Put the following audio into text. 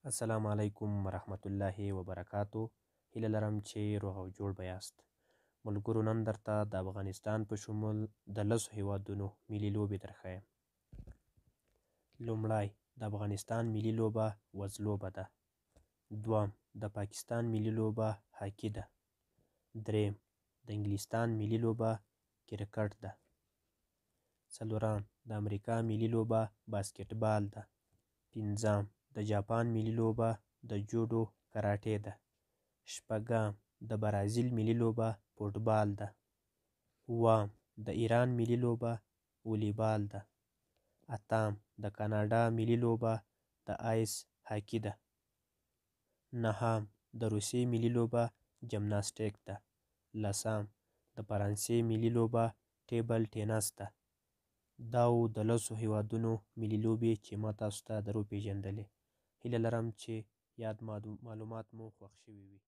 السلام علیکم ورحمت الله وبرکاتو. هیله لرم چې روغ او جوړ به یاست. ملګرو، نن درته د افغانستان په شمول د 10 هیوادونو ملي لوبې درښیم. لومړی، د افغانستان ملي لوبه وزلوبه ده. دوم، د پاکستان ملي لوبه هاکي ده. دریم، د انګلستان ملي لوبه کرکټ ده. څلورم، د امریکا ملي لوبه باسکټبال ده. پنځم، د جاپان ملي لوبه د جوډو کراټې ده. شپږم، د برازیل ملي لوبه فوټبال ده. اووم، د ایران ملي لوبه ولیبال ده. اتم، د کاناډا ملي لوبه د آیس هاکي ده. نهم، د روسیې ملي لوبه جمناسټیک ده. لسم، د فرانسې ملي لوبه ټیبل ټینس ده. دا وو د 10 هیوادونو ملي لوبې چې ما تاسو ته در وپېژندلې. هیله لرم چې یاد معلومات مو خوښ شوي وي.